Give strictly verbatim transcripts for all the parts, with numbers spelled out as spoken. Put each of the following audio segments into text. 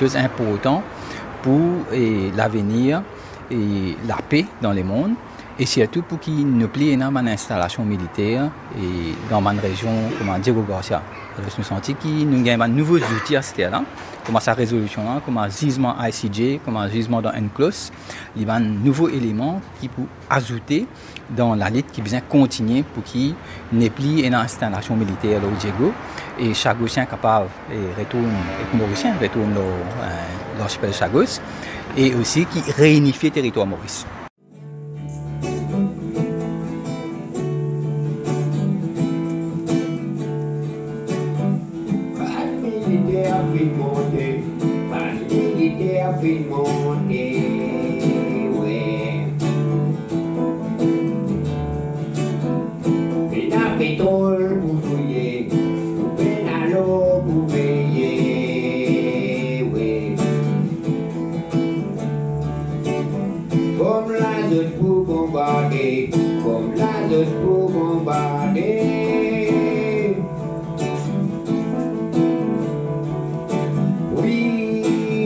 Koz inportan pou, eh, lavenir e lape dan lemond, e sirtou pou ki nou pli ena bann instalasion militer, e dan bann rezion kouma Diego Garcia. Alor, nou santi ki nou gagn bann nouvo zouti aster la, kouma sa rezolision la, kouma zizman I C J, kouma zizman dan UNCLOS, li bann nouvo eleman ki pou azoute dan lalit ki bizin kontigne pou ki nepli ena instalasion militer lor Diego, e Chagosien kapav, e, retourn, ek Morisien retourn lor, eh, larsipel Chagos, e osi ki reinifie teritwar Moris. Bann militer finn monte, bann militer finn monte, we. Pena petrol pou fouye, pena lor pou peye, we. Koumsa zot pou bonbarde, koumsa zot pou bonbarde. Wi,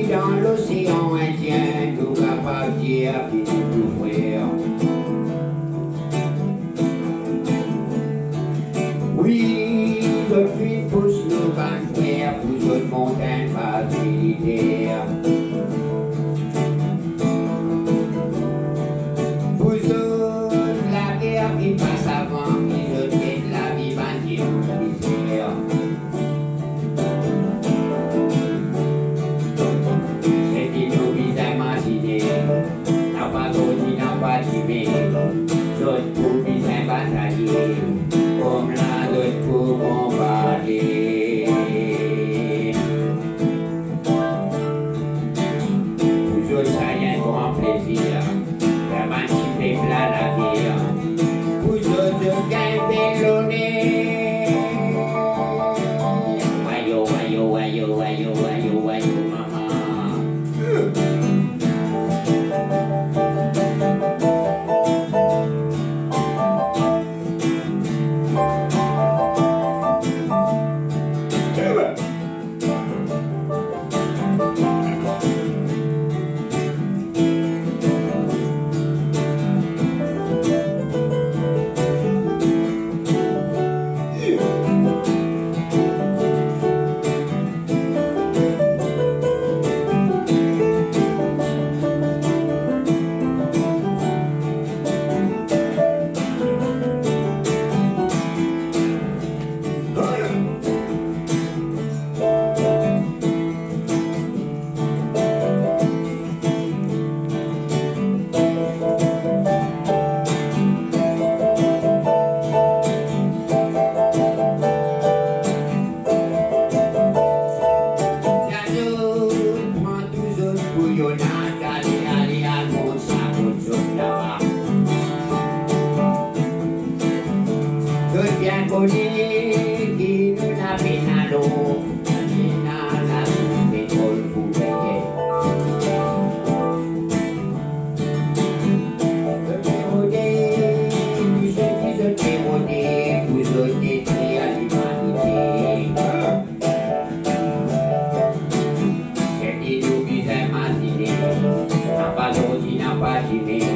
dan Losean Indien, nou kapav dir ki nou tou frer. Wi, zot finn pous nou bann frer pou zot mont enn baz militer. Pou zot lager ki pas avan, ki zot get lavi bann dimoun mizer. Seki nou bizin mazine, napa zordi, napa dimin, zot pou bizin bataye, koumsa zot pou bonbarde. Pou zot sa enn gran plezir, fer bann ti pep la lager. Pou zot, zot gagn bel loner. Wayo, wayo, wayo, mama. Zot pran tou zot pou Yona, ale, ale, al mont sa kot zot laba. Zot bien kone ki nou la pena lor, pena lasours petrol pou peye. Zot pe rode, tou seki zot pe rode, pou zot detrir limanite. Seki nou bizin mazine, napa zordi, napa dimin,